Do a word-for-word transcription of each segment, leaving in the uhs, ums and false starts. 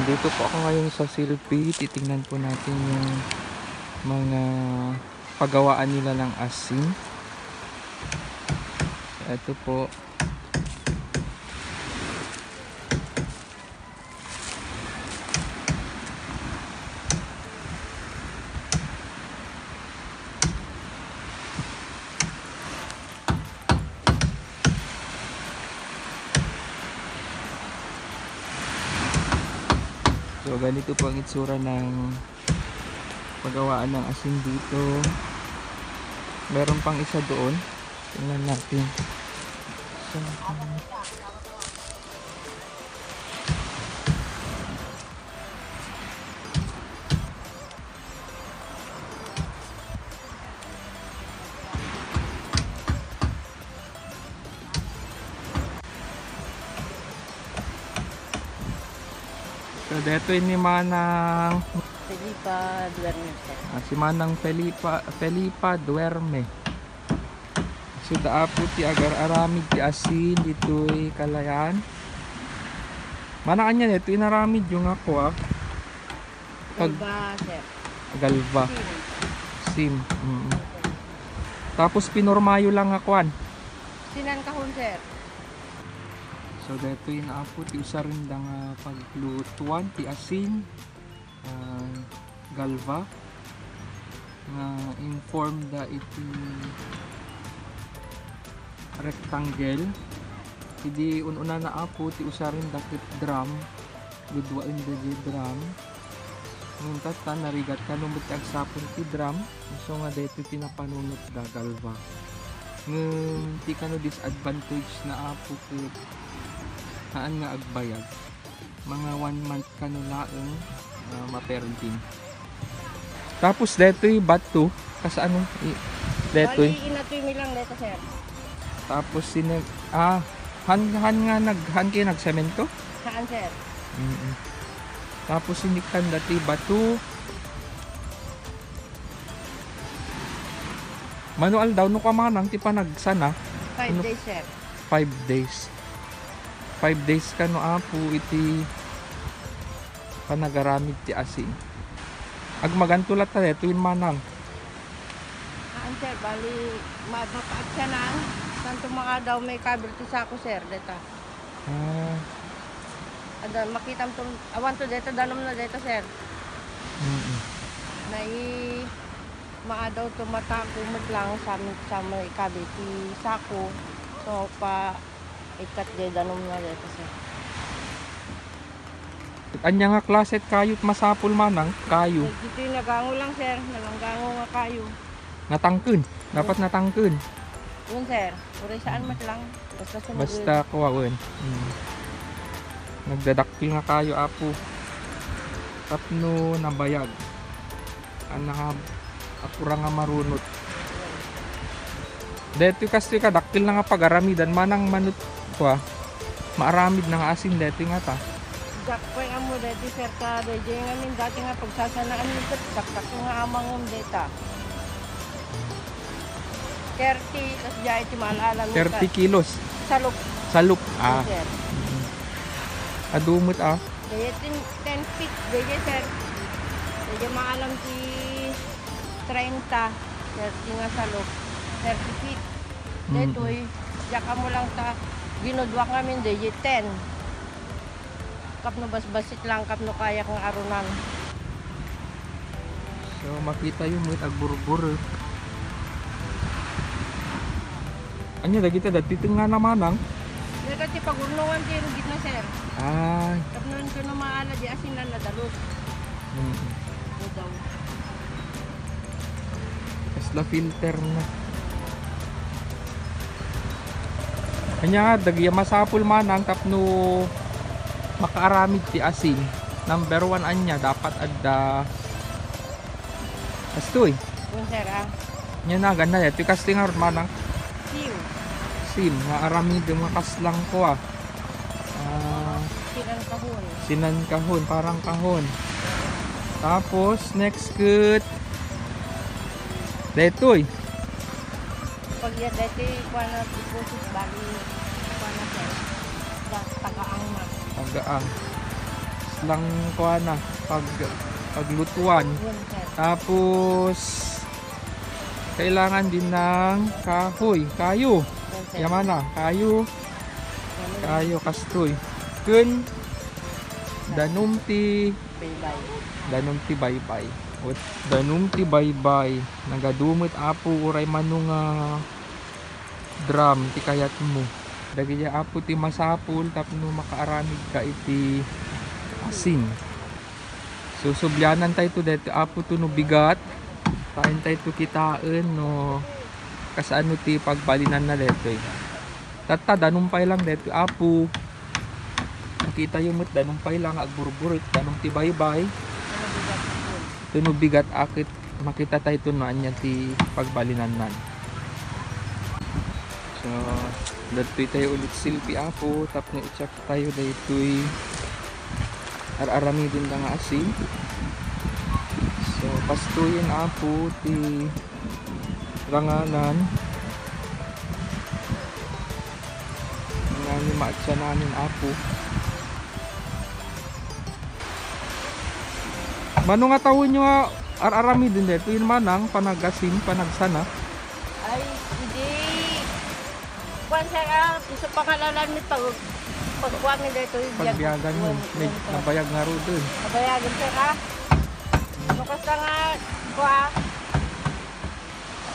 Dito po ako ngayon sa Silpi. Titingnan po natin yung mga pagawaan nila ng asin. Ito po. So, ganito po ang itsura ng pagawaan ng asin dito. Meron pang isa doon. Tingnan natin. So, So, detoy ni Manang Felipa Duerme, sir. Ah, si Manang Felipa, Felipa Duerme. So, daapo ti agar-aramid ti asin ditoy Kalayan. Manang, ania detoy inaramidyo nga kua? Pag- Galva, sir. Galva. Sim. Sim. Mm. Tapos pinormayo lang nga kuan. Sinan kahon, sir. So, daytoy nga apo ti usarenda nga paglutuan ti asin, ah, Galva, nga in form da iti rectangle. Idi un-unana apo ti usarenda ket drum, gudwaen daydiay drum. Ngem tatta, narigat kano met ti agsapul ti drum. Isu nga daytoy ti napanunotda, Galva. Ngem ti kano disadvantage na apo ket haan nga agbayag. Mga one month kano laeng, ah, maperding. Tapos daytoy bato, kas ano, i-, daytoy. Bali, inatoy mi lang dayta, sir. Tapos sine-, ah, han, han nga nag-, han kayo nagsemento? Haan, sir. Mm. Tapos sinikkan daytoy bato. Mano aldaw no kamanang ti panagsana? Five Ano? days, sir. Five days. Five days kano, apo, iti panagaramid ti asin. Agmaganto latta daytoy, manang. Haan, sir, bali, ma-, mapaagsanan, santo maadaw maikabir ti sako, sir, deta. Ah. Ada, makitam to, awan to deta, danum na deta, sir. Mm. Nai-, maadaw to matako met lang sa, sa maikabir ti sako. So, pa, Ikat jay danum na dayta, sir. Ania nga klase ti kayo ti masapul, manang? Kayo. Ditoy nagango lang, sir. Nalanggango nga kayo. Natangken. Dapat natangken. Yun, sir. Uray saan met lang. Basta sumugod. Basta kuwaen. Hmm. Nagdadakkel nga kayo, apo. Tapno nabayag. Anahab, apura nga marunot. Daytoy kastoy kadakkel na nga pagaramidan, manang, manut-, kua, maaramid na nga asin daytoy ngata. Diak pay ammo daytoy, sir, ta daydiay ngamin dati nga pagsasanaan mi, sir, dakdakkel nga amangom dayta. Thirty, kas diay ti maal-alam mi, Thirty sir. Kilos. Salop. Salop, ah. Yes, sir. Mm. Adu met, ah. Daydiay ten, ten feet, daydiay, sir. Daydiay maalam ti treinta, thirty nga salop, thirty feet. Mm. Daytoy, diak ammo lang ta, ginuduak ngamin, daydiay ten. Kapno basbasit lang, kapno kayak nga arunan. So, makita yo met agburbur, eh. Ania dagita dagiti tengnga na, manang? Dagiti pagurnongan ti rugit na, sir. Ay. Tapno kano maala di asin na nadalok. Mm. Ito daw. Kasla filter na. Ania nga, dagiti masapul, manang, tapno makaaramid ti asin. Number one, ania, dapat adda Kastoy. Yun, sir, ah. Ania naganna, eh. Ti kastoy nga, manang. Sim. Sim, nga aramid nga kaslang ko, ah. Ah, Sinan kahon. Sinan kahon, parang kahon. Tapos, next ket, daytoy. Pag yan, daytoy, kuha na, deposit, bali, kuha na, sir. Da-, tagaang na. Tagaang. Lang kuana, pag, paglutuan. Tapos, kailangan din ng kahoy, kayo. Yamana, kayo. Kayo, kastoy. Kun, danum ti, danum ti baybay. O, danum ti baybay. Nagadu met, Apo, uray mano nga drum ti kayatmo. Dagiti, Apo, ti masapul tapno makaaramidka iti asin. So, sublianan tayo to dito, Apo, to no bigat. Tayon tayo to kitaen no kasano ti pagbalinanna detoy. Tatta, danum pay lang detoy, Apo. Nakita yo met, danum pay lang agburburit, danum ti baybay. Tuno bigat a ket makita tayo to no ania ti pagbalinannan. So, dagitoy tayo ulit silbi, Apo, tapno i-check tayo daytoy ar-aramiden da nga asin. So, pastuyen, Apo, ti ranganan. Ngani maatsananen, Apo. Mano nga tawenyo nga ar-aramiden daytoy manang panagasin, panagsana? Ay, idi. Kuan, sir, ah, isu pangalalan mi pag, pagkuan mi daytoy, biag-, Pagbiagan mo, kuan, may kuan, sir. Nabayag nga rudo. Nabayagan, sir, ah. No kasta nga, kuan,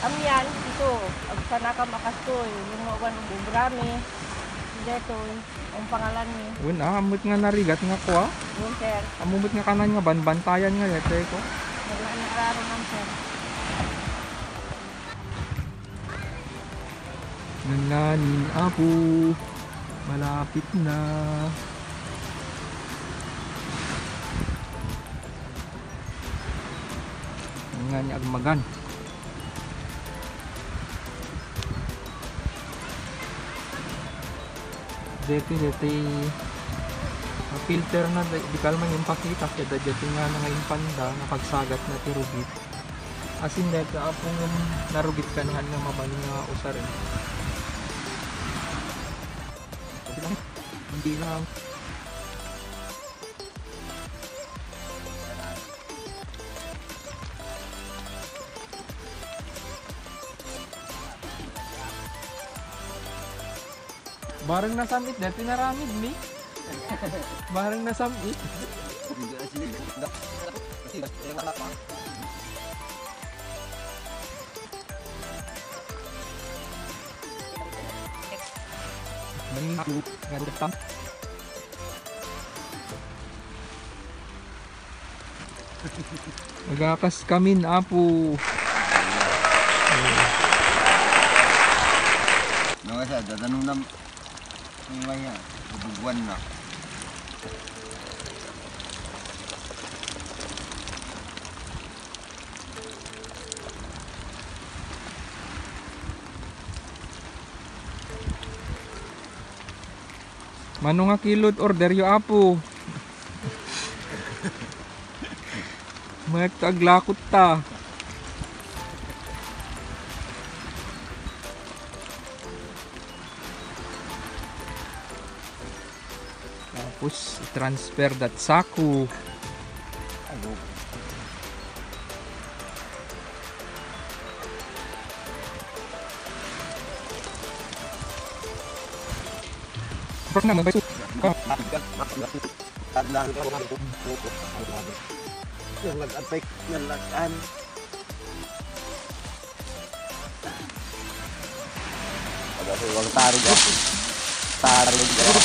amian, isu, agsana ka makastoy, yung mga kuan, ubrami, daytoy. Ang pangalan ni? Wen, ah, ammot nga narigat nga kua? Wen, sir. Ammot nga kanan nga banbantayan nga, yate ko. Wala na araruman, sir. Nanganin, Apo. Malapit na. Nanganin agmagan. Deti, deti, filter na, di, di ka man impakita, kaya deti nga nga impanda, nga pagsagat na ti rugit. Asin deti, apong narugit ka na nga mabali nga usaren. Hindi lang. Bareng nasam-it dati naramid mi. Bareng nasam-it. Maningko, nga rugtam. Agakas kamin, Apo. No, kasi dadanunam. Ang maya, bubuguan na. Mano nga kilod order yo, Apo? Mayat aglakot ta. Tapos, i-transfer dat sako. Ayo. Pag na, mabay su-, ah. Nalagan. Wala ko, wala tarog, ah. Tarog, ah.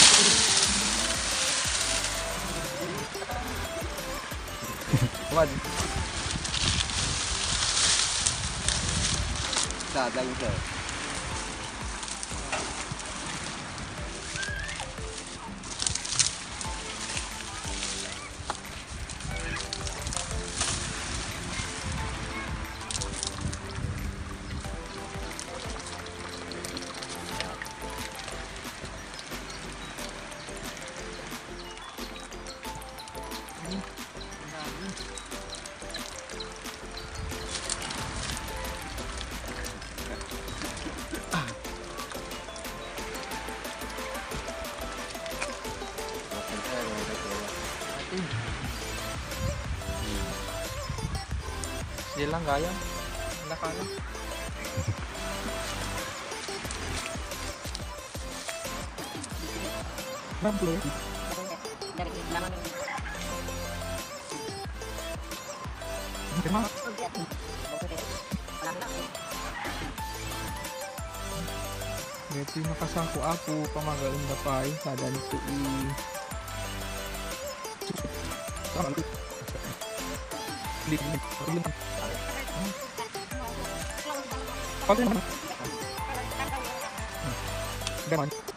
Wan. Sadang, sir. Di lang gaya. Wala ka na. Daytoy nakasako, Apo, pamagaenda pay, kada ditoy i-, Pati naman. Gaman.